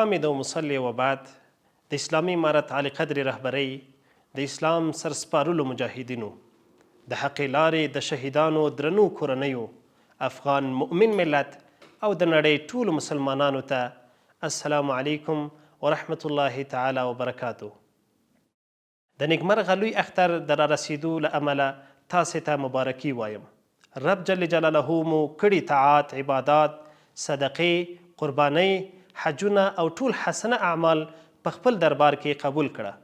حامد مصلی وبعد. د اسلامي امارت عالیقدرې رهبرۍ، د اسلام سرسپارلو مجاهدینو، د حقې لارې د شهیدانو درنو کورنیو، افغان مؤمن ملت او د نړۍ ټولو مسلمانانو ته السلام علیکم ورحمة الله تعالی وبرکاته. د نېکمرغه لوی اختر د رارسېدو له امله تاسې ته مبارکي وایم. رب جل جلاله مو کړي طاعات، عبادات، صدقې، قربانۍ، حجونه او ټول حسنه اعمال په خپل دربار کې قبول کړه.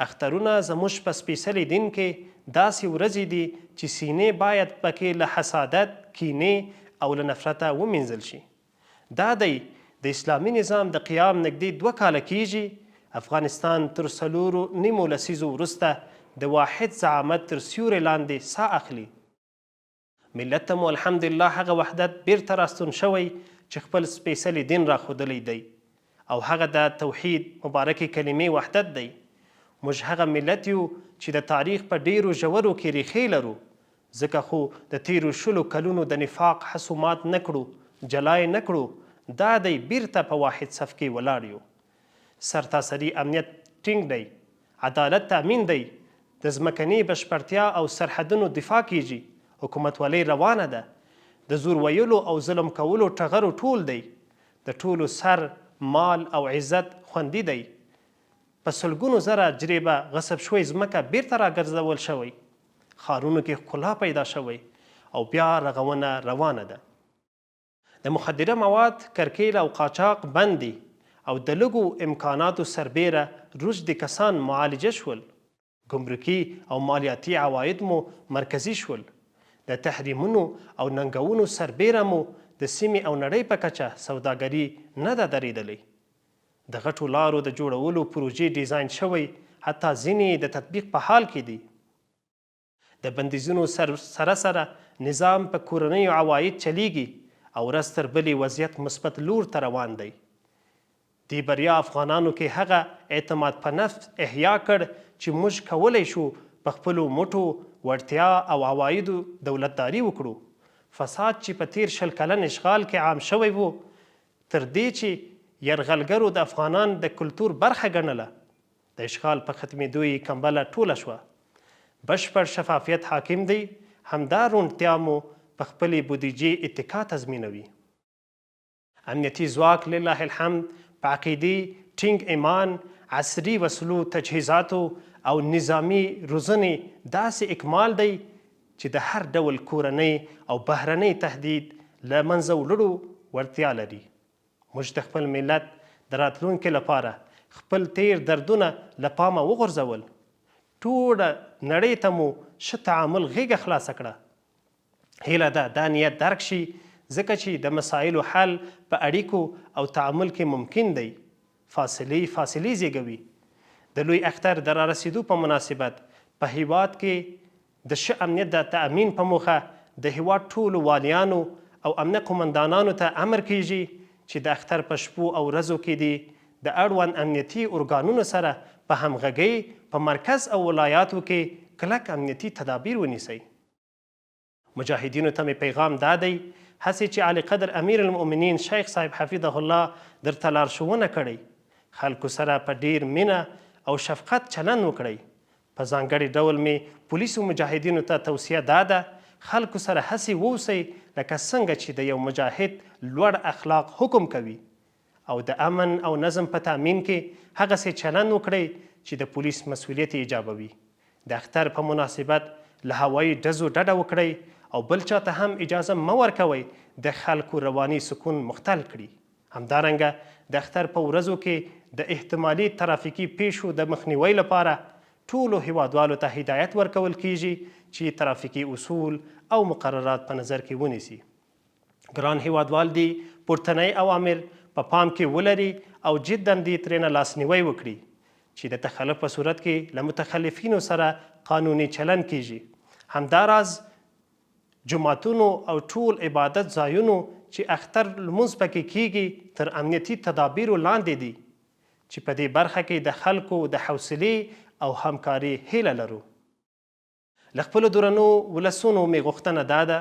اخترونه زموږ په سپېڅلي دین کې داسې ورځې دي چې سینې باید پکې له حسادت، کینې او له نفرته ومینځل شي. دا دی د اسلامي نظام د قیام نږدې 2 کاله کیږي، افغانستان تر څلورو نیمو لسیزو وروسته د واحد زعامت تر سیورې لاندې ساه اخلي. ملت ته مو الحمدلله هغه وحدت بیرته راستون شوی چې خپل سپیڅلي دین راښودلی دی او هغه د توحید مبارکې کلمې وحدت دی. موږ هغه ملت یو چې د تاریخ په ډیرو ژورو کې ریښې لرو، ځکه خو د تېرو شلو کلونو د نفاق هڅو مات نه کړو، جلا یې نه کړو، دا دی بیرته په واحد صف کې ولاړ یو. سرتاسري امنیت ټینګ دی، عدالت تامین دی، د ځمکني بشپړتیا او سرحدونو دفاع کیږي، حکومتولۍ روانه ده، د زور ویلو او ظلم کولو ټغرو ټول دی، د ټولو سر، مال او عزت خوندي دی، په سلګونو زره جریبه غصب شوې ځمکه بیرته راګرځول شوی، ښارونو کې ښکلا پیدا شوی او بیا رغونه روانه ده. د مخدره مواد کرکیله او قاچاق بند دي او د لږو امکاناتو سربیره روږدي کسان معالجه شول. ګمرکي او مالیاتي عواید مو مرکزي شول. د تحریمونو او ننګونو سربیره مو د سیمې او نړۍ په کچه سوداګري نه ده درېدلې. د غټو لارو د جوړولو پروژې ډیزاین شوی، حتی ځینې یې د تطبیق په حال کې دي. د بندیزونو سره سره نظام په کورنیو عواید چلیږي او ورځ تر بلې وضعیت مثبت لور ته روان دی. دې بریا افغانانو کې هغه اعتماد په نفس احیا کړ چې موږ کولی شو په خپلو مټو، وړتیا او عوایدو دولتداري وکړو. فساد چې په تېر 20 کلن اشغال کې عام شوی و، تر دې چې یرغلګرو د افغانان د کلتور برخه ګڼله، د اشغال په ختمېدو یې کمبله ټوله شوه. بشپړ شفافیت حاکم دی، همدا روڼتیا مو په خپلې بودیجې اتکا تضمینوي. امنیتي ځواک لله الحمد په عقیدې، ټینګ ایمان، عصري وسلو تجهیزاتو او نظامي روزنې داسې اکمال دی چې د هر ډول کورنۍ او بهرنۍ تهدید له منځه وړلو وړتیا لري. موږ د خپل ملت د راتلونکې لپاره خپل تېر دردونه له پامه وغورځول، ټوله نړۍ ته مو ښه تعامل غېږه خلاصه کړه. هیله ده دا نیت درک شي، ځکه چې د مسایلو حل په اړیکو او تعامل کې ممکن دی. فاصلې فاصلې زېږوي. د لوی اختر د رارسېدو په مناسبت په هېواد کې د ښه امنیت د تأمین په موخه د هېواد ټولو والیانو او امنیه قومندانانو ته امر کېږي چې د اختر په شپو او ورځو کې دې د اړوند امنیتي ارګانونو سره په همغږۍ په مرکز او ولایاتو کې کلک امنیتي تدابیر ونیسئ. مجاهدینو ته مې پیغام دا دی، هسې چې عالیقدر امیر المؤمنین شیخ صاحب حفظه الله درته لارښوونه کړی، خلکو سره په ډیر مینه او شفقت چلند وکړئ. په ځانګړي ډول مې پولیسو مجاهدینو ته توصیه دا ده، خلکو سره هسې واوسئ لکه څنګه چې د یو مجاهد لوړ اخلاق حکم کوي او د امن او نظم په تامین کې هغسې چلند وکړئ چې د پولیس مسوولیت یې ایجابوي. د اختر په مناسبت له هوایي ډزو ډډه وکړئ او بل چا ته هم اجازه مه ورکوئ د خلکو رواني سکون مختل کړي. همدارنګه د اختر په ورځو کې د احتمالي ترافیکي پېښو د مخنیوی لپاره ټولو هېوادوالو ته هدایت ورکول کېږي چې ترافیکي اصول او مقررات په نظر کې ونیسي. ګران هیوادوال دي پورتنی اوامر په پام کې ولري او جداً دي ترېنه لاسنیوی وکړي چې د تخلف په صورت کې له متخلفینو سره قانوني چلند کیږي. همدا راز جوماتونو او ټول عبادت ځایونو چې اختر لمونځ پکې کیږي تر امنیتي تدابیرو لاندې دي چې په دې برخه کې د خلکو د حوصلې او همکاري هیله لرو. له خپلو درنو ولسونو مې غوښتنه دا ده،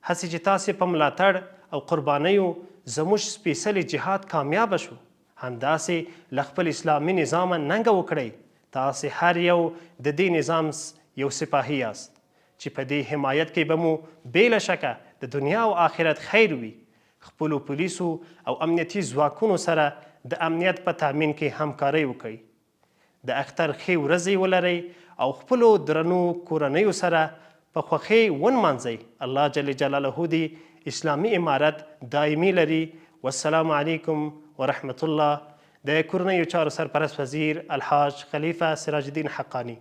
هسې چې تاسې په ملاتړ او قربانیو زموږ سپېڅلی جهاد کامیابه شو، همداسې له خپل اسلامي نظامه ننګه وکړئ، تاسې هر یو د دې نظام یو سپاهي یاست، چې په دې حمایت کې به مو بې له شکه د دنیا او آخرت خیر وي، خپلو پولیسو او امنیتي ځواکونو سره د امنیت په تامین کې همکارۍ وکړئ. د اختر ښې ورځې ولرئ او خپلو درنو کورنیو سره په خوښۍ ونمانځئ. الله جل جلاله دې اسلامي امارت دایمي لري. والسلام علیکم ورحمة الله. د کورنیو چارو سرپرست وزیر الحاج خلیفه سراج الدین حقاني.